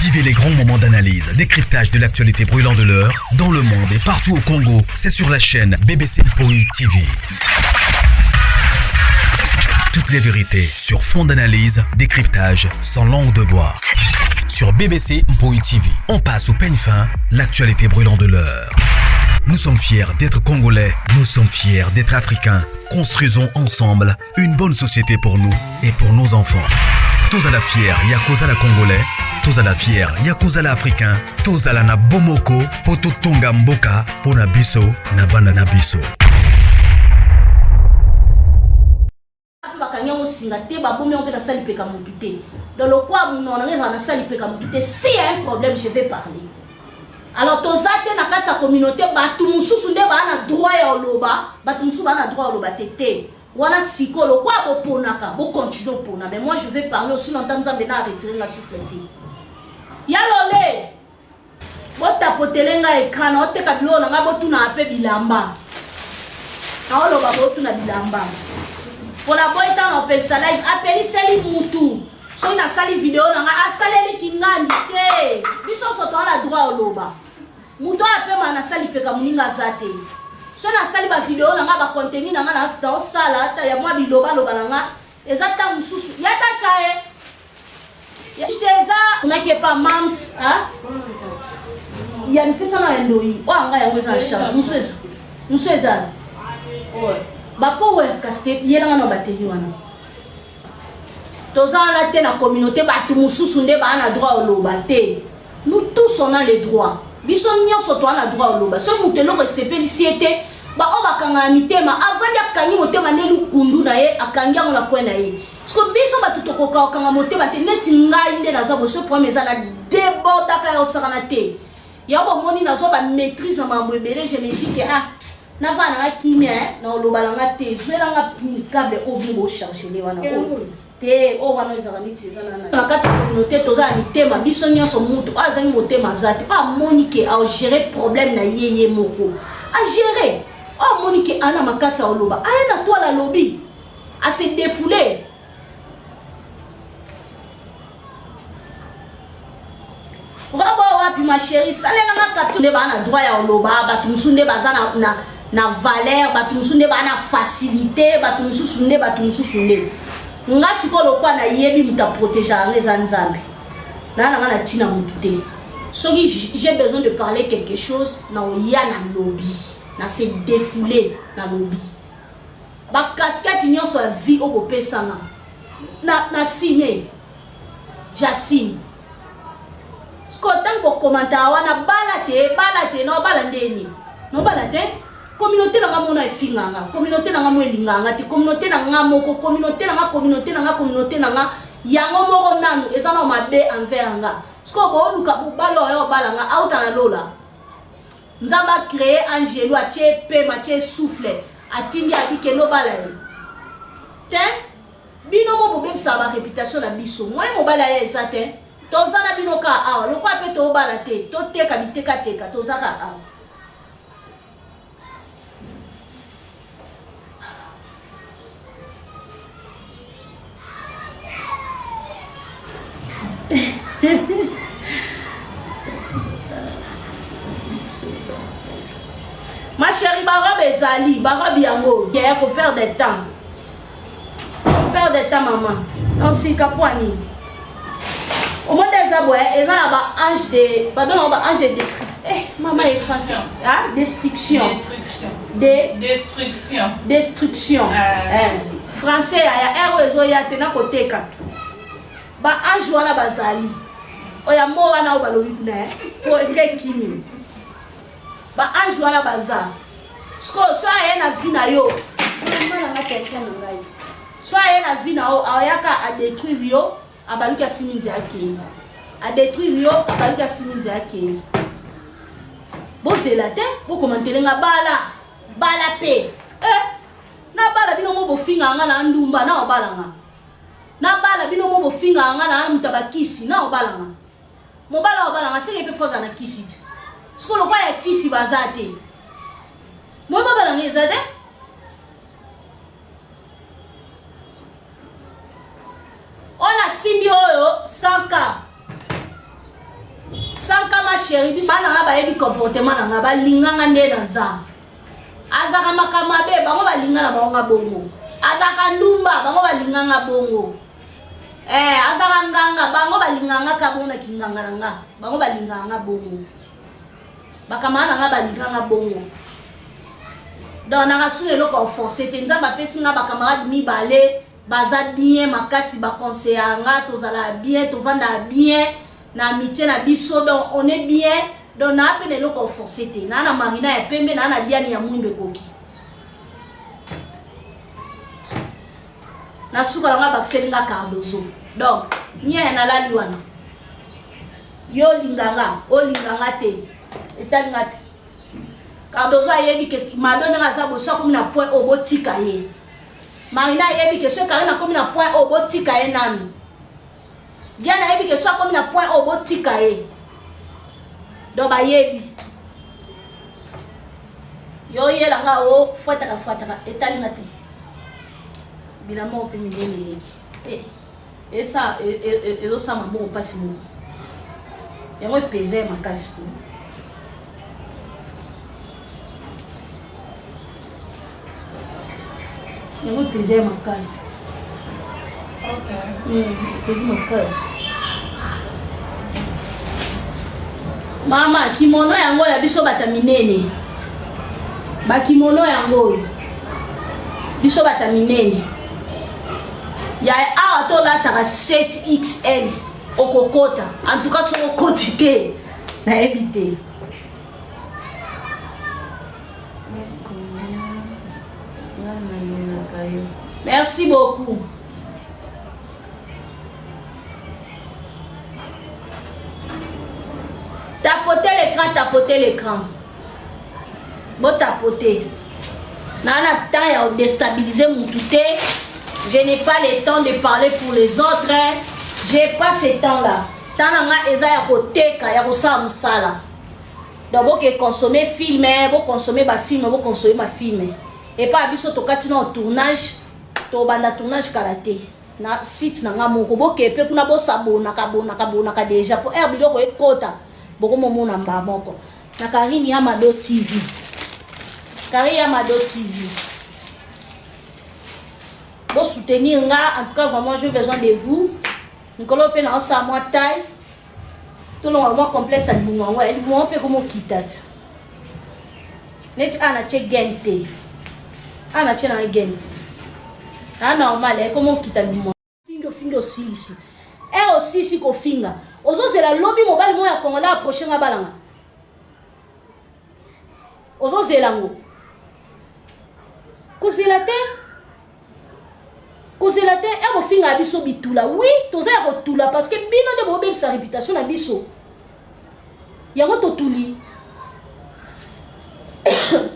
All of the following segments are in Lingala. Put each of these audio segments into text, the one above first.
Vivez les grands moments d'analyse, décryptage de l'actualité brûlante de l'heure, dans le monde et partout au Congo. C'est sur la chaîne BBC Mpoi TV. Toutes les vérités sur fond d'analyse, décryptage, sans langue de bois. Sur BBC Mpoi TV, on passe au peigne fin l'actualité brûlante de l'heure. Nous sommes fiers d'être Congolais, nous sommes fiers d'être Africains. Construisons ensemble une bonne société pour nous et pour nos enfants. Tozala fier ya kozala Congolais, tozala fier ya kozala Africain, tozala na bomoko po totonga mboka mpo na biso na bana na biso. Mpe bakangi yango singa te, babomi yango mpe nasali peka motu te. Donc lokwa monoko na ngai ezala nasali peka motu te. Si ya un problème, je vais parler. Alors toza te na kati ya communauté, bato mosusu nde baa na droit ya oloba, bato mosusu baa na droit ya oloba te te. Wana sikoyo lokwa boponaka, bocontinue opona, mais moi je vais parler aussi longtemps Nzambe na retire nga souffle te. Ya lole botapotele nga écran, naoteka biloko na nga, botunaka mpe bilamba, naoloba botuna bilamba mpona boye. Ntango napelisa live, apeliseli mutu, soki nasali video na nga asaleli kingandi te. Biso nyonso toza na droit oloba. Moto oyo apema nasali peka moninga aza te. So nasali bavideo na nga, bacontenu na nga naosala ata ya mwa bilobaloba na nga, eza ntango mosusu ya tasha e eza unaki epa mams ya mipesa na ya ndoi oyo anga yango eza na charge mosusu eza bapower kasi te yelanga na bateri wana. Toza wana te na communauté, bato mosusu nde baa na droit oloba te. Nous tous, on a le droit. Biso nyonso toa na droit oloba. Soki moto eloko esepelisi ye te, baoyo bakangaka mitema, avandi akangi motema nde lukundu na ye, akangi yango na coin na ye. Parceke biso bato tokoka kokanga motema te. Neti ngai nde naza boso, problème eza na débordaka ya osakana te. Yango bomoni nazwa bamaîtrise na makambo ebele. Je me dis que ah, navanda nanga kimia, na oloba nanga te. Zwelanga câble oyo bino bochargele wana oyo te, oyo wana ezalaka neti eza na kati ya communauté. Toza na mitema biso nyonso. Mutu oyo azangi motema aza te. Oyo amoni ke agere problème na ye ye moko agere, oyo amoni ke ana makasi aloba, aye na toile, alobi, ase défoule. Robo wapi ma chérie, salela nga capture. Nde baa na droit ya oloba, bato mosusu nde baza na, na, na valeur, bato mosusu nde baa na facilité, bato mosusu nde, bato mosusu nde. Nga sikoyo lokwa nayebi moto aprotege yanga eza Nzambe. Naa nanga na ntina motu te. Soki j'ai besoin de parler quelque chose, na oya na lobi, na se défouler na lobi. Ba casquette nyonso ya vie oyo bopesanga na, na sine j'assume. Sikoyo ntango bokomantaka wana bala te, bala te, naobala ndeni nobala te. Communauté na nga mona efinga nga, communauté na nga mo elinga nga te, communauté na nga moko, communauté na nga, communauté na nga, communauté na nga yango moko nanu eza na mabe envers nga. Sikoyo booluka bobala oyo obala nga auta na lola. Nzambe acree angelu, atie pema, atie souffle, atindi, abi kende obala ye te. Bino mo bobebisaka bareputation na biso. Moye mobali aya eza te. Toza na bino kaka awa lokola mpe tobala te, toteka bitekateka, toza kaka awa. Ma chérie, barobe ezali, barobe yango ya koperdre temps, perdre temps mama nosika mpo nini. Omoni eza boye, eza na ba ange de, babengaka ba ange de eh, mama efface, ah, destruction. De destruction. Destruction. Eh. Français ya ya oyo ezoya te nakoteka. Ba ange wana bazali oyo mo wana oyo balobi kuna po ekimi. Ba ange wana baza sikoyo, so aye na vie na yo, mama nanga telefone na ngai, so aye na vie na yo, ayaka adétruire yo, abaluki asimi nzela akei, adétruire yo, abaluki asimi nzela akei. Bozela te, bokomantele nga bala bala mpe eh, nabala bino mo bofinga nga na ndumba, na obala nga nabala bino mo bofinga nga na moto bakisi, na obala nga mobala obala nga seke mpe foza na kisi te. Sikoyo lokwa ya kisi baza te, moi babala nga eza te. Oyo nasimbi oyo 100K. chérie, biso bana nga bayebi comportement na nga, balinga nga nde naza. Azaka makambo mabe, bango balinga na bango nga bongo. Azaka ndumba, bango balinga nga bongo. Eh, azaka nganga, bango balinga nga ka bongo na kinganga na nga. Bango balinga nga bongo. Bakamana na nga balinga nga bongo. Donc nakasuna eloko ya force te. Nzambe apesi nga ba camarade mibale baza bien makasi, ba conseiller nga tozala bien, tovanda bien na amitié na biso, donc on est bien. Donc naa mpe na eloko ya force te. Naa na Marina ya pembe, naa na Diane ya mwindo ekoki. Na suka na nga bakiseli nga Cardozo. Donc nye nalali wana, yo olinga nga, olinga nga te, etali nga te. Cardozo ayebi ke Mado ndenge aza boso akomi na point oyo, botika ye. Marina ayebi ke soki Karine akomi na point oyo, botika ye nanu. Diane ayebi ke soki akomi na point oyo, botika ye. Donc bayebi yo oyela nga o fwataka fwataka, etali nga te. Bilamba oyo mpe minene eleki eh, esa ezosala maboko mpasi moko, yango epeze makasi ko. Yango epeze makasi. Epeze makasi. Mama, kimono yango ya biso bata minene, bakimono yango oyo biso bata minene ya awa tolataka 7 XL. Okokota en tout cas, soki okoti te, nayebi te. Nga nalingaka yo. Merci beaucoup. Tapotez l'écran, tapotez l'écran, botapote. Naa na temps ya kodéstabiliser mutu te. Je n'ai pas le temps de parler pour les autres, j'ai pas ce temps là. Temps na nga eza ya koteka, ya kosala mosala. Donc boke consommer film, boconsommer bafilm, boconsommer bafilm. Epa biso tokati na tournage, tobanda tournage kala te na site na nga moko. Boke mpe kuna, bosabonaka bonaka bonaka déjà po aire biloko ekota, bokomomona mbaa moko na Karine ya Mado TV, Karine ya Mado TV. Bosoutenir nga en tout cas, vraiment j'ai besoin de vous. Mikolo mpe naosala mwa taille, tolonga mwa complexe ya libumu. Yango ya libumu mpe komokita ti neti awa natie gaine te, awa natie nanga gaine te, aa normal ekomokita libumu. Fingi, ofingi, osilisi ere, osisi kofinga, ozozela lobi mobali moko ya congolais approche nga balanga, ozozela ngo. Kozela te, kozela te. Ere bofingaka biso bitula, oui, toza ya kotula parce que bino nde bobebisa réputation na biso. Yango totuli,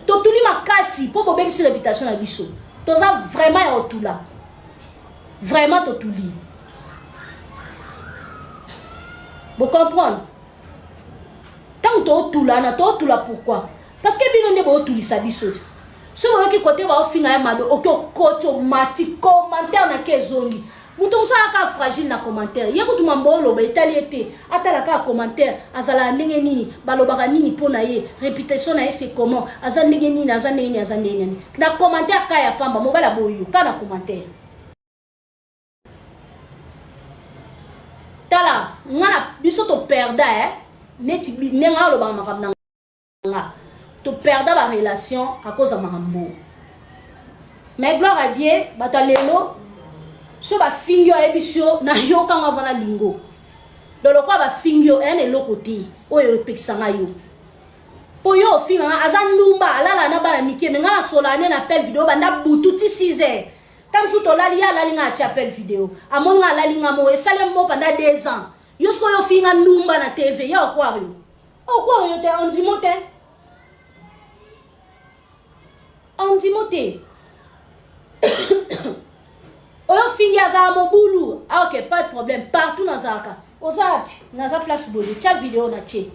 totuli makasi mpo bobebisi réputation na biso. Toza vraiment ya kotula, vraiment totuli. Bocomprendre ntango tootula na tootula pourquoi? Parce que bino nde bootulisa biso te. Soki oyoki kote baofinga ya Mado, oki okoti, omati commentaire na ke ezongi. Moto mosusu ayaka fragile na commentaire, ye kutu mambo oloba etali ye te, atala kaka commentaire azalaka ndenge nini, balobaka nini mpo na ye, réputation na ye c'est comment, aza ndenge nini, aza ndenge nini, aza ndenge nini. Na commentaire ka ya pamba, mobali aboyi yo ka na commentaire. Tala nga na biso toperda eh? Neti ndenge alobaka makambo na nga, toperda barelation à cause ya makambo. Mais gloire à Dieu, bato ya lelo so bafingi yo, ayebisi yo nayokanga vana lingo. Donc lokola bafingi yo, eya na eloko te oyo epekisanga yo mpo yo ofinganga aza ndumba, alala na bana mike. Me nga nasola ne na appel vidéo banda butu ti 6 heures. Ta mosusu tolali, ye alali, nga atia appel vidéo, amoni nga alali nga moko, esali mo pendant 2 ans. Yo sikoyo ofinga ndumba na TV, ye okware yo, okware yo te, ondimo te, ondimo te. Oyo ofingi azala mobulu. Ah, ok, pas de problème. Partout nazalaka, oza wapi? Naza place boye, tia vidéo na tie,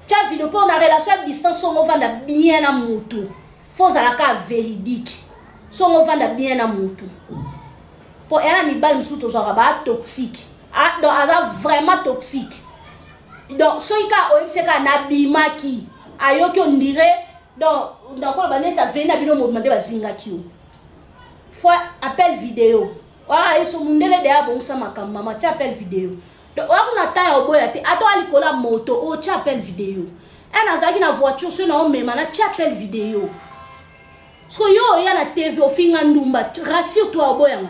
tia vidéo. Mpo na relation ya distance, songo ovanda bien na mutu, fo ozalaka véridique. Songo ovanda bien na mutu, mpo eya na mibali mosusu tozwaka baa toxique. Ah, donc aza vraiment toxique. Donc soki kaka oyebisi ye kaka nabimaki, ayoki ondire donc nakoloba neti aveni na bino mobima nde bazingaki yo. Fois appel video oya yeso mundele deya abongisa makambo mama tia appel video. Donc oya kuna temps ya oboya te, ata oya likolo ya moto otia appel video. E nazalaki na voiture soki naomema na tia appel video. Siko yo oya na TV ofinga ndumba, rassure toi oboyanga.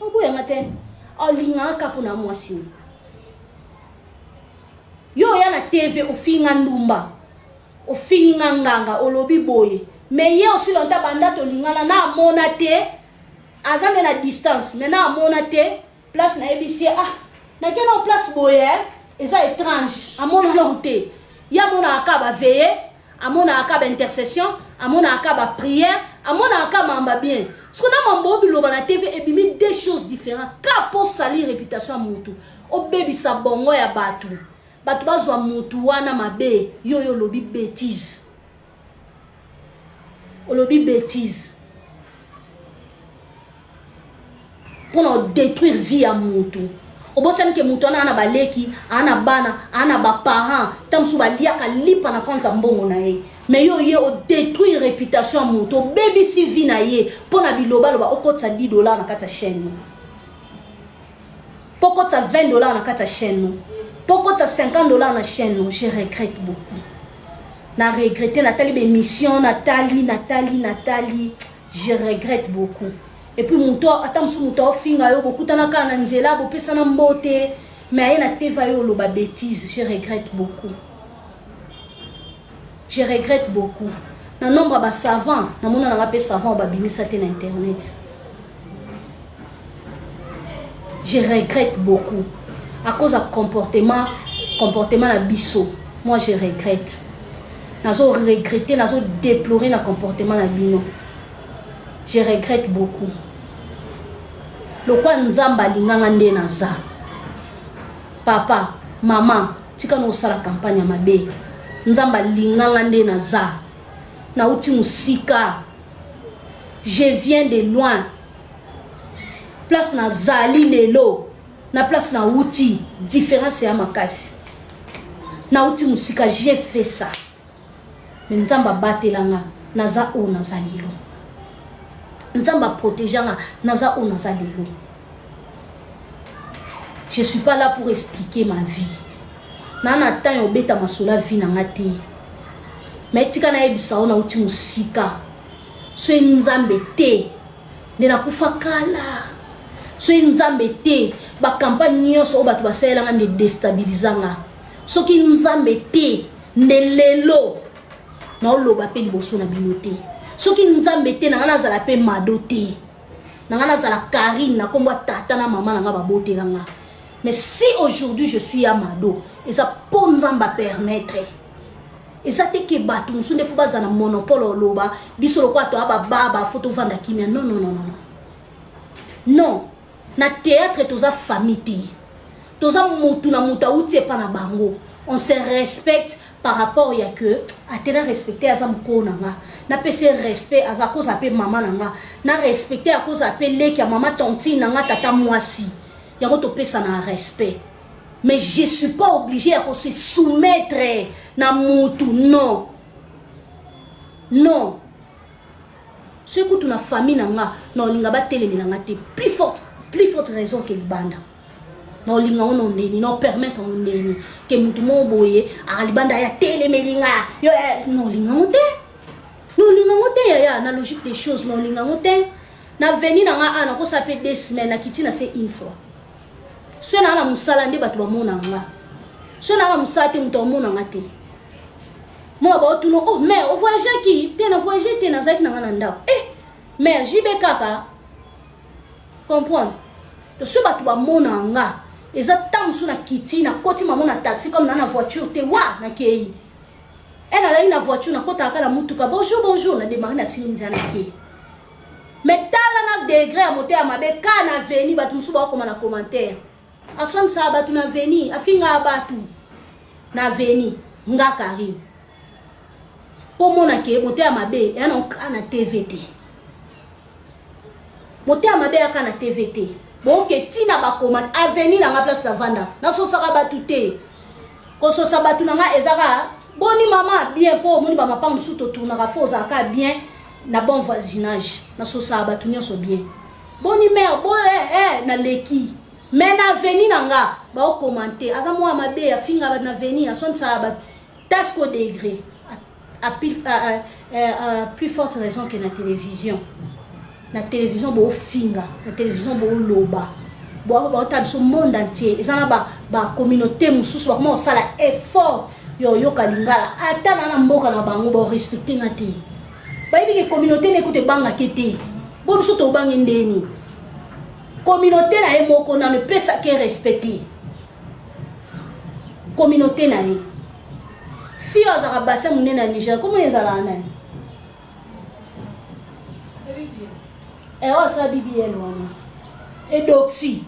Oboyanga te. Olingaka kaka mpona mwasi. Yo oya na TV ofinga ndumba. Ofingi nga nganga olobi boye. Mais ye aussi longtemps banda tolingana na amona te. Aza nde na distance mais na amona te place nayebisi ye ah nake na place boye eza étrange amona nao te. Ye amonaka kaka ba veille, amonaka kaka ba intercession, amonaka kaka ba prière, amonaka kaka mamba bien. Siko na mambo obiloba na TV ebimi deux choses différentes. Ka po salir réputation ya mutu, obebisa bongo ya batu. Batu bazwa mutu wana mabe, yo yo olobi bêtise. Olobi bêtise. Pona détruire vie ya mutu. Obosani ke mutu wana ana baleki, ana bana, ana ba parents, tango mosusu baliaka lipa na kwanza mbongo na ye. Mais yo ye o détruire réputation ya mutu, obebisi vie na ye pona biloba loba okotisa 10 dollars na kati ya chaîne. Po okotisa 20 dollars na kati ya chaîne. Po okotisa 50 dollars na chaîne, je regrette beaucoup. Na regrette, natali ba émission, natali, natali, natali, je regrette beaucoup. Et puis muto ata musu muto ofinga yo bokutana kaka na nzela bopesana mbote mais aye na teva yo oloba bêtise, je regrette beaucoup. Je regrette beaucoup. Na nombre ya ba savants, namona nanga pe savant babimisa te na internet. Je regrette beaucoup à cause ya comportement comportement na biso. Moi je regrette. Nazo regretter, nazo déplorer na comportement na bino. Je regrette beaucoup. Lokwa Nzambe alinganga nde naza. Papa, mama, tika na osala campagne ya mabe. Nzambe alinganga nde naza. Nauti musika. Je viens de loin. Place nazali lelo na place nauti différence ya makasi. Nauti musika, j'ai fait ça. Mais Nzambe abatela nga naza oyo naza lelo. Nzambe aprotégea nga naza oyo naza lelo. Je suis pas là pour expliquer ma vie. Na na temps ya obeta masolo ya vie na nga te. Mais tika nayebisa yo nauti mosika. Soki Nzambe te nde nakufa kala. Soki Nzambe te ba campagne nyonso oyo bato basalela nga nde destabilisa nga. Soki Nzambe te nde lelo naoloba pe liboso na bino te. Soki Nzambe te na nga nazala pe mado te. Na nga nazala Karine na kombo ya tata na mama na nga babotela nga. Mais si aujourd'hui je suis ya mado, eza po Nzambe a permettre. Eza te ke bato mosusu nde fo bazala na monopole oloba biso lokola toya bababa fo tovanda kimia. Non, non, non, non. Non, na théâtre toza famille te. Toza mutu na mutu auti epa na bango. On se respecte par rapport ya que atena respecter aza mukolo na nga. Na pese respect aza koza pe mama na nga. Na respecter akoza pe leki ya mama tantine na nga tata mwasi. Yango topesa na respect. Mais je suis pas obligé ya ko se soumettre na mutu, non. Non. Soki kutu na famille na nga na olinga batelemela nga te, plus forte raison que libanda. Na olinga ngo na ndeni, na permettre ngo ndeni ke mutu moko boye aka libanda ya telemeli nga. Yo na olinga ngo te. Na olinga ngo te yaya, na logique des choses na olinga ngo te. Na veni na nga ana kosa pe 2 semaines na kiti na se une fois. Soki na na musala nde bato bamona nga. Soki na na musala te mutu amona nga te. Moi ba otuna oh mais o voyager ki te na voyager te nazalaki na nga na ndako. Eh mais JB kaka comprendre. To soki bato bamona nga eza ntango mosusu na kiti na koti mamo na taxi comme na na voiture te wa na kei. Eh nazalaki na voiture na kotaka kaka na mutuka bonjour bonjour na démarrer na sili nzela na kei. Mais tala na degré ya motema mabe ka na veni bato mosusu bakoma na commentaire. Aswanisaka bato na veni, afingaka bato na veni nga Karine. Po mona ke motema mabe ya na ka na TV te. Motema mabe ya ka na TV te. Boke tina ba comment avenir na nga place na vanda. Nasosaka bato te. Kososa bato na nga eza kaka boni mama bien mpo omoni bamapango mosusu totournaka fo ozalaka bien na bon voisinage. Nasosaka bato nyonso bien. Boni mare bo eh, eh, naleki mais na aveni na nga baokomante aza mwa mabe afinga bato na aveni aswanisaka bato tasco degré à, à, à, à, à plus forte raison que na télévision. Na télévision bofinga, na télévision boloba, baota biso monde entier. Eza na bacommunauté mosusu bakoma kosala effort ya oyoka lingala. Ata na na mboka na bango barespecte nga te, bayebi ke communauté na ekuta ebangake te. Bo biso tobange ndeni communauté na ye moko nano epesaki respecte communauté na ye. Fille oyo azalaka bassin monene ya Niger, komona ezalaka nani? Oyo asala BBL wana, Edoxi.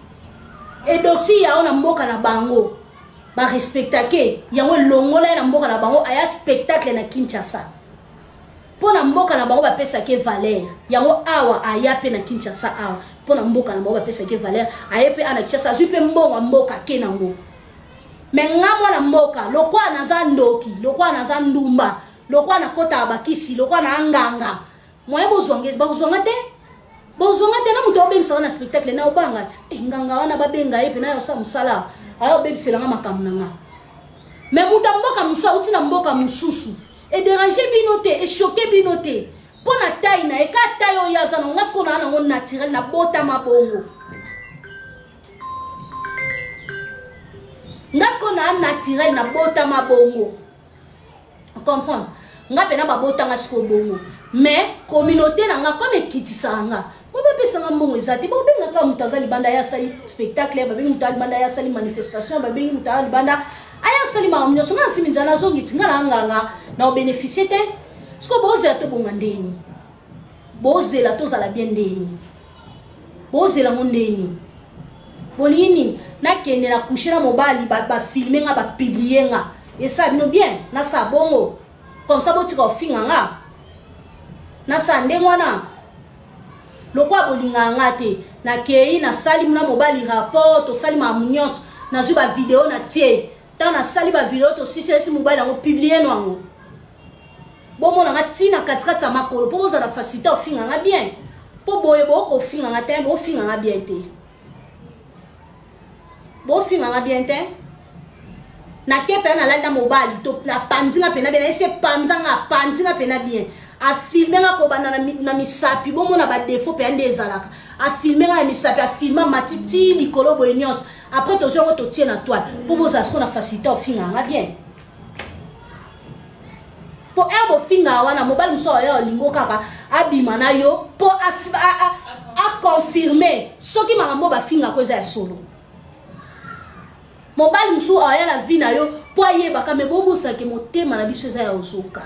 Edoxi yao na mboka na bango barespectake yango, elongola ye na mboka na bango aya spectacle na Kinshasa mpo na mboka na bango bapesaki valeur yango. Awa aya mpe na Kinshasa awa mpo na mboka na bango bapesaki valeur, aye mpe ana Kinshasa, azwi mpe mbongo ya mboka ke nango. Me nga mwana mboka, lokola naza ndoki, lokola naza ndumba, lokola nakotaka bakisi, lokola na nganga, moye bozwanga, bakozwanga te, bozwanga te. Na moto aobengisaka na spectacle na obanga te eh, nganga wana babenga ye mpe na yosala mosala aya obebiselanga makambo na nga. Me moto ya mboka mosusu auti na mboka mosusu, ederange bino te, echoke bino te mpo na tai na ye, ka tai oyo aza nango. Nga sikoyo naa nango naturel, nabotama bongo. Nga sikoyo naa naturel, nabotama bongo, comprendre nga mpena babotanga sikoyo bongo. Mais communauté na nga comme ekitisaka nga po bapesanga mbongo eza te. Bobengaka moto aza libanda aya asali spectacle, babengi moto aza libanda aya asali manifestation, babengi moto aza libanda aya asali makambo nyonso. Nga nasimi nzala, nazongi ti nga na nganga na obénéficie te. Sikoyo bozela tobonga ndeni, bozela tozala bien ndeni, bozela ngo ndeni. Bolingi nini? Nakende na couche na mobali, bafilme nga, bapublie nga, esala bino bien? Nasala bongo comme ça botika kofinga nga? Nasala ndenge wana lokola bolingaka nga te. Nakei nasali na mobali rapport, tosali makambo nyonso, nazwi bavideo na tie. Ntango nasali bavideo, tosisilisi mobali yango, publie no yango, bomona nga ntina katikati ya makolo mpo bozala facilité ofinga nga bien. Mpo boye bokofinga nga te, bofinga nga bien te, bofinga nga bien te. Nake mpenza nalali na mobali, to napandi nga mpena bien, nayesi epanza nga, apandi nga mpena bien, afilme nga kobanda na misapi, bomona badefo mpenza nde ezalaka. Afilme nga na misapi, afilme amati ti likolo boye nyonso. Après tozwi yango, totie na toile mpo bozala siko na facilité ofinga nga bien. Mpo ere bofingaka wana, mobali mosusu aya olingo kaka abima na yo mpo aconfirme soki makambo bafingako eza ya solo. Mobali mosusu aya na vie na yo mpo ayebaka. Me bobosake motema na biso eza ya kozoka,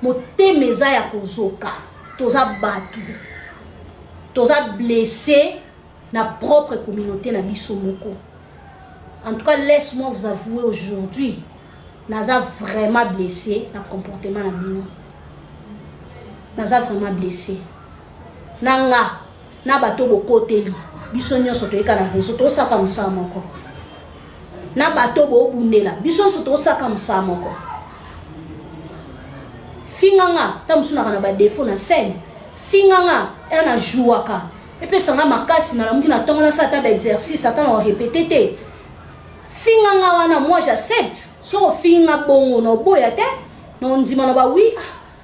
motema eza ya kozoka. Toza bato, toza blessé na propre communauté na biso moko. En tout cas, laisse-moi vous avouer, aujourd'hui naza vraiment blessé na comportement na bino. Naza vraiment blessé na nga na bato bokoteli biso nyonso. Toyeka na réseau, tosaka mosala moko na bato bobundela biso nyonso, tosaka mosala moko. Finga nga, ta mosu naka na badefo na scène, finga nga ya na jouaka, epesanga makasi. Nalamuki na ntongo, nasala ata baexercice, ata na orepete te. Finga nga wana, moi j'accepte. Soki ofinga bongo, na oboya te, na ondima na bawi.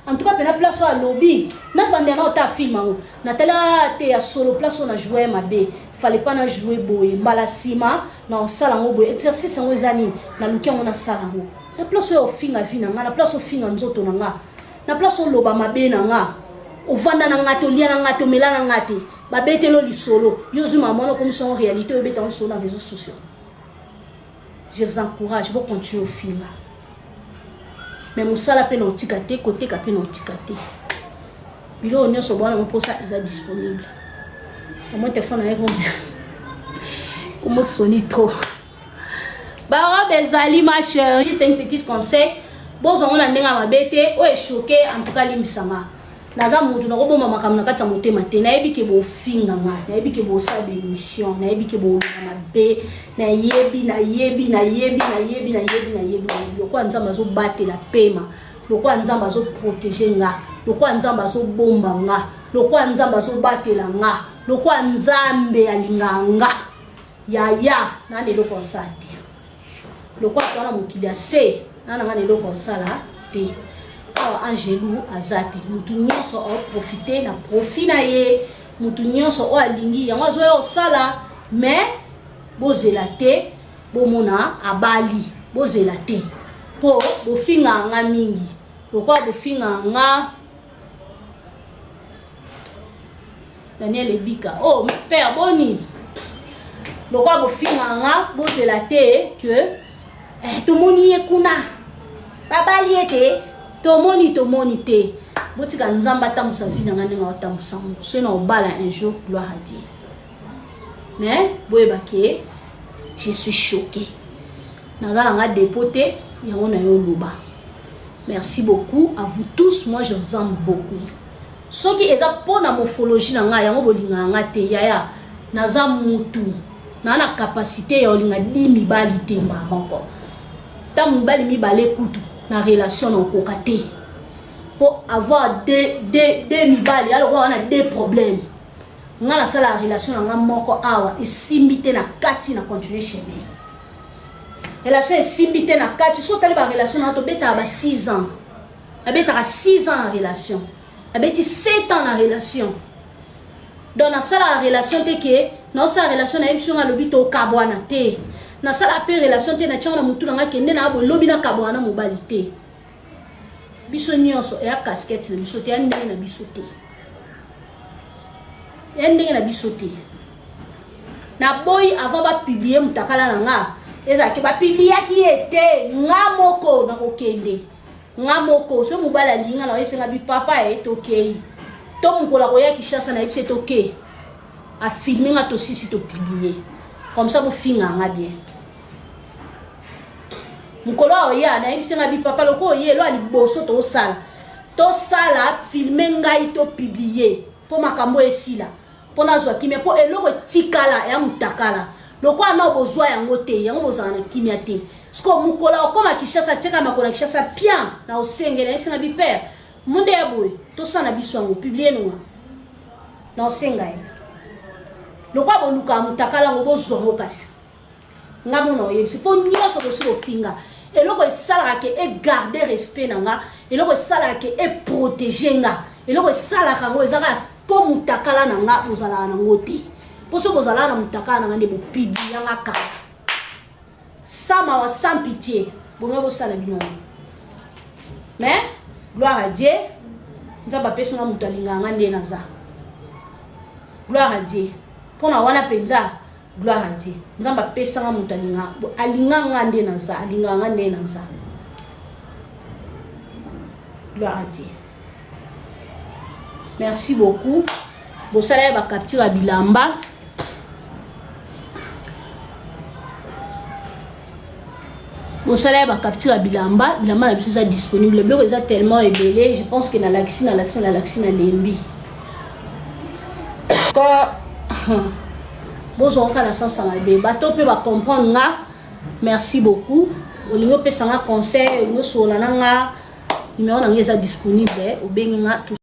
En tout cas mpena place oyo alobi, nabandela na ota film yango, natala te ya solo place oyo na joue mabe, fallait pas na joue boye. Mbala nsima na osala yango boye. Exercice yango eza nini? Naluki yango, nasala yango. Na place oyo ofinga vie na nga, na place ofinga nzoto na nga, na place oloba mabe na nga, ovanda na nga te, olia na nga te, omela na nga te, babetelo lisolo, yo ozwi mama wana, okomisa yango réalité, oyo obeta yango lisolo na réseaux sociaux. Je vous encourage, bocontinue ofinga, mais mosala mpe na otika te, koteka mpe na otika te. Biloko nyonso bwana mposa eza disponible. Omoi telefone na ye komosoni trop, barobe ezali. Ma chère, juste une petite conseil, bozwango na ndenge ya mabe te. Oyo echoke, en tout cas limbisanga. Naza mutu nakobomba makambo na kati ya motema te. Nayebi ke bofinga nga, nayebi ke bosala bemission, nayebi ke boloba mabe, nayebi, nayebi, nayebi, nayebi, nayebi, nayebi, nayebi. Lokola Nzambe azobatela pema, lokola Nzambe azoprotege nga, lokola Nzambe azobomba nga, lokola Nzambe azobatela nga, lokola Nzambe alingaka nga, yaya na na eloko osala te. Lokola toa na mokili ya se, na na nga na eloko osala te. Awa Angelu aza te, mutu nyonso aoprofite na profit na ye, mutu nyonso oyo alingi yango azoya osala, mais bozela te bomona abali, bozela te po bofingaka nga mingi, lokola bofingaka nga Daniel Ebika oh père boni lokola bofingaka nga bozela te que eh, tomoni ye kuna babali ye te tomoni tomoni te botika nzambe atambusa vie na nga ndenge aotambusa ngo soki na obala un jour gloire à Dieu mais boyeba ke je suis choqué naza na nga dépôt te yango na yo oloba merci beaucoup à vous tous moi je vous aime beaucoup Soki eza po na morphologie na nga yango bolingaka nga te yaya naza mutu naa na capacite ya olinga di mibali te mbala moko ta mibali mibale kutu na relation na okoka te po avoir deux, deux, deux mibali ya lokola wana deux problèmes nga nasala relation na nga moko awa esimbi te na kati na continue chemin relation esimbi te na kati so otali ba relation na nga tobetaka ba 6 ans Nabetaka 6 ans na relation. Nabeti 7 ans na relation. Donc nasalaka relation te ke naosala relation na ye biso nga alobi tokabwana te. Nasala pe relation te na tiango na mutu na nga kende na boye lobi nakabwana na mobali te. Biso nyonso eya casquette na biso te, ya ndenge na biso te. Ya ndenge na biso te. Naboyi avant ba publier mutakala na nga ezalaki ba publiaki ye te nga moko nakokende. Nga moko soki mobali alingi nga na oyese nga bi papa e tokei to mokolo akoya Kinshasa na yebisi toke a filme nga tosisi to publier comme ça bofinga nga bien mokolo aoya na yebisi nga bi papa loko oye lo liboso tosala tosala filme ngai to publier mpo makambo esila mpo nazwa kimia mpo eloko etikala ya mutakala lokola nao bozwa yango te yango bozala na kimia te sikoyo mokolo akokoma Kinshasa atiaka makolo na Kinshasa pian na osenge na yesinga bi père monde ya boye tosala na biso yango publie nonga na osenga ye lokola bolukaka mutakala yango bozwa yango kasi nga mona oyebisi mpo nyonso bosi bofinga eloko esalaka ke egarde respect na nga eloko esalaka ke eprotege nga eloko esalaka yango eza kaka mpo mutakala na nga bozalaka nango te mpo soki bozalaka na mutakala na nga nde bopiblia nga kala sans mawa sans pitié bonga bosala bino yango mais gloire à Dieu nzambe apesi nga moto alingaka nga nde naza gloire à Dieu mpo na wana mpenza Gloire à Dieu. Nzambe apesa nga moto alinga alinga nga nde naza, alinga nga nde naza. Gloire à Dieu. Merci beaucoup. Bosala ya ba capture ya bilamba. Bosala ya ba capture ya bilamba, bilamba na biso eza disponible. Biloko eza tellement ebele, je pense que nalakisi nalakisi nalakisi nalembi. Quand bozwa kaka na sens ya mabe bato mpe ba comprendre nga merci beaucoup olingi opesa nga conseil olingi osolola na nga numero na nga eza disponible obengi nga.